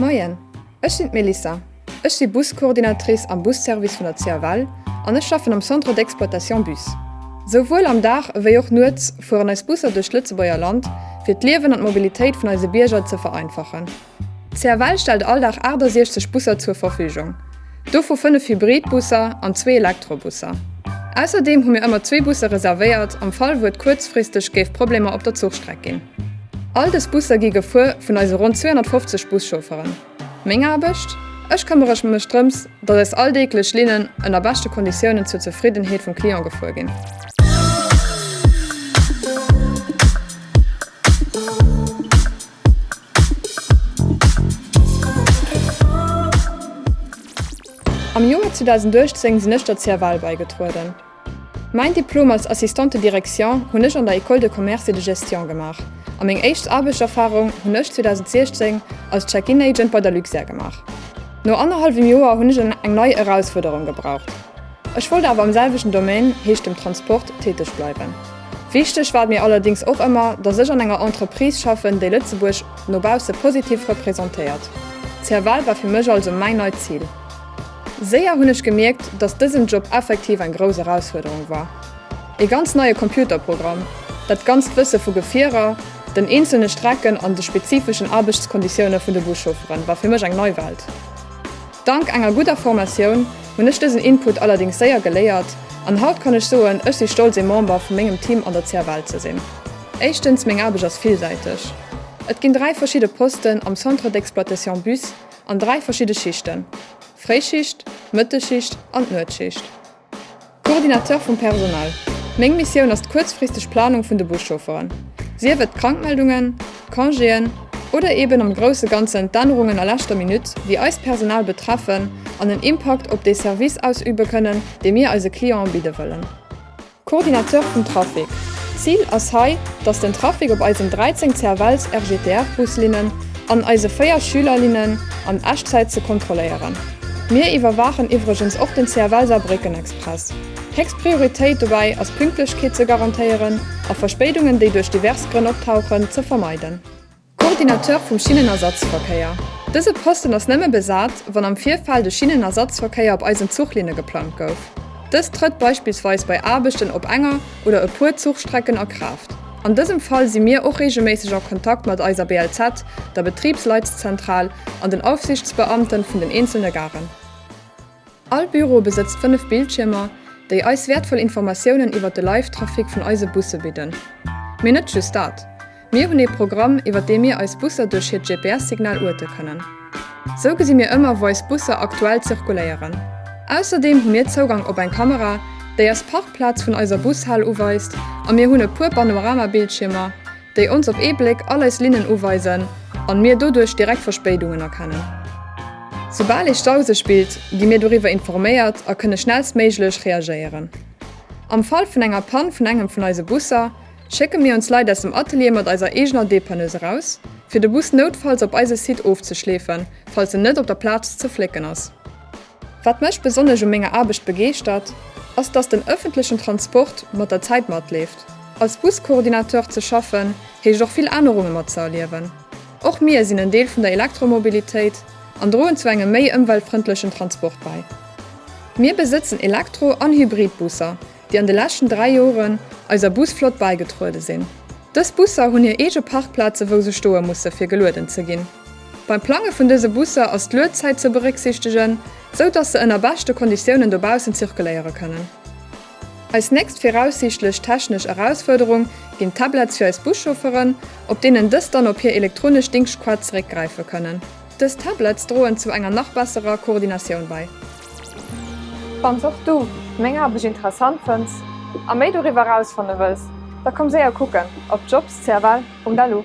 Moien, ech sinn d'Melissa. Ech si Buscoordinatrice am Busservice vun der CFL an ech schaffen am Centre d'Exploitation Bus. Souwuel am Dag ewéi och nuets fueren eis Busser duerch d'Lëtzebuerger Land, fir d'Liewen an d'Mobilitéit vun eise Bierger ze vereinfachen. D'CFL stellt all Dag 68 Busser zur Verfügung, dovu 5 Hybridbusser an zwee Elektrobusser. Ausserdeem hu mir ëmmer zwee Busser reservéiert, am Fall wou et kuerzfristeg géif Problemer op der Zuchstreck ginn. All dës Busser gi gefuer vun eise ronn 250 Buschaufferen. Meng Aarbecht? Ech këmmerech mech drëms, datt eis alldeeglech Linnen ënner beschte Konditiounen zur Zefriddenheet vum Client gefuer ginn. Am Joer 2018 sinn ech der CFL beigetrueden. Mäin Diplom als Assistante de direction hunn ech an der École de Commerce et de Gestion gemaach a meng éischt Aarbechtserfarung hunn ech 2016 als Check-in Agent bei der Luxair gemaach. No annerhallwem Joer hunn ech eng nei Erausfuerderung gebraucht. Ech wollt awer am selwechten Domaine, heescht dem Transport, täteg bleiwen. Wichteg war et mir allerdings och ëmmer, dass ech an enger Entreprise schaffen, déi Lëtzebuerg no bausse positiv representéiert. D'CFL war fir mech also mäin neit Zil. Séier hunn ech gemierkt, dass dësen Job effektiv eng grouss Erausfuerderung war. Ee ganz neie Computerprogramm, dat ganzt Wësse vu Gefierer, den eenzelne Strecken an de spezifeschen Aarbechtskonditioune vun de Buschaufferen war fir mech eng nei Welt. Dank enger gudder Formatioun hunn ech dësen Input allerdings séier geléiert an haut kann ech soen, ech si stolz ee Member vu mengem Team an der CFL ze sinn. Éischtens, meng Aarbecht ass villsäiteg. Et ginn 3 verschidde Posten am Centre d'Exploitation Bus an 3 verschidde Schichten, Fréischicht, Mëttesschicht an d'Nuetsschicht. Coordinateur vum Personal, Meng Missioun ass d'kuerzfristeg Planung vun de Buschaufferen, sief et d'Krankmeldungen, d'Congéen oder eben am grousse Ganzen d'Ännerungen a leschter Minutt, déi eist Personal betreffen an en Impakt op dee Service ausübe kënnen, dee mir eise Clienten bidde wëllen. Coordinateur vum Trafic, Zil ass hei, dass den Trafic op eisen 13 CFLs RGTR-Buslinnen an eise 4 Schülerlinnen an Echtzäit ze kontrolléieren. Mir iwwerwaachen iwwregens och den CFL Saarbrécken-Express. Héchst Prioritéit dobäi ass d'Pünktlechkeet ze garantéieren a Verspéidungen, déi duerch divers Grënn optauchen, ze vermeiden. Coordinateur vum Schinnenersatzverkéier, Dëse Posten ass nëmme besat, wann am Virfeld e Schinnenersatzverkéier op eisen Zuchlinne geplangt gouf. Dëst trëtt beispillsweis bei Aarbechten op enger oder e puer Zuchstrecken a Kraaft. An dësem Fall si mir och reegelméisseg a Kontakt mat eiser BLZ, der Betriebsleitszentral, an den Aufsichtsbeamten vun den eenzelne Garen. All Büro besëtzt 5 Bildschiermer, déi eis wäertvoll Informatiounen iwwer de Live-Trafic vun eise Busse bidden. Mee net just dat, Mir hunn ee Programm, iwwer dee mir eis Busser duerch hiert GPS-Signal uerte kënnen. Sou gesi mir ëmmer, wou eis Busser aktuell zirkuléieren. Ausserdeem hu mir Zougang op eng Kamera, déi eis Parkplaz vun eiser Bushal uweist a mir hunn e puer Panorama-Bildschiermer, déi ons op ee Bléck all eis Linnen uweisen an mir doduerch direkt Verspéidungen erkennen. Soubal ee Stau sech bilt, gi mir doriwwer informéiert a kënne schnellstméiglech reagéieren. Am Fall vun enger Pann vun engem vun eise Busser, schécke mir ons Leit aus dem Atelier mat eiser eegener Dépanneuse eraus, fir de Bus noutfalls op eise Site ofzeschleefen, falls en net op der Plaz ze flécken ass. Wat mech besonnesch u menger Aarbecht begeeschtert, ass dass den ëffentlechen Transport mat der Zäit matleeft. Als Buskoordinateur ze schaffen, heescht och vill Ännerunge mat ze erliewen. Och mir sinn en Deel vun der Elektromobilitéit an droen zu engem méi ëmweltfrëndlechen Transport bäi. Mir besëtzen Elektro an Hybridbusser, déi an de leschten 3 Joren eiser Busflott bäigetruede sinn. Dës Busser hunn hir eege Parkplaze wou se stoe musse fir gelueden ze ginn. Beim Plange vun dëse Busser ass d'Luedzäit ze berécksichtegen, sou dass se ënner beschte Konditiounen dobaussen zirkuléiere kënnen. Eis nächst viraussiichtlech technesch Erausfuerderung ginn Tablets fir eis Buschaufferen, op deenen dës dann op hir elektronesch Dingschtkoart zeréckgräife kënnen. Dës Tablets droen zu enger nach besserer Koordinatioun bäi. Wanns och du meng Aarbecht interessant fënns a méi doriwwer erausfanne wëlls, da komm séier kucken op jobs.cfl.lu.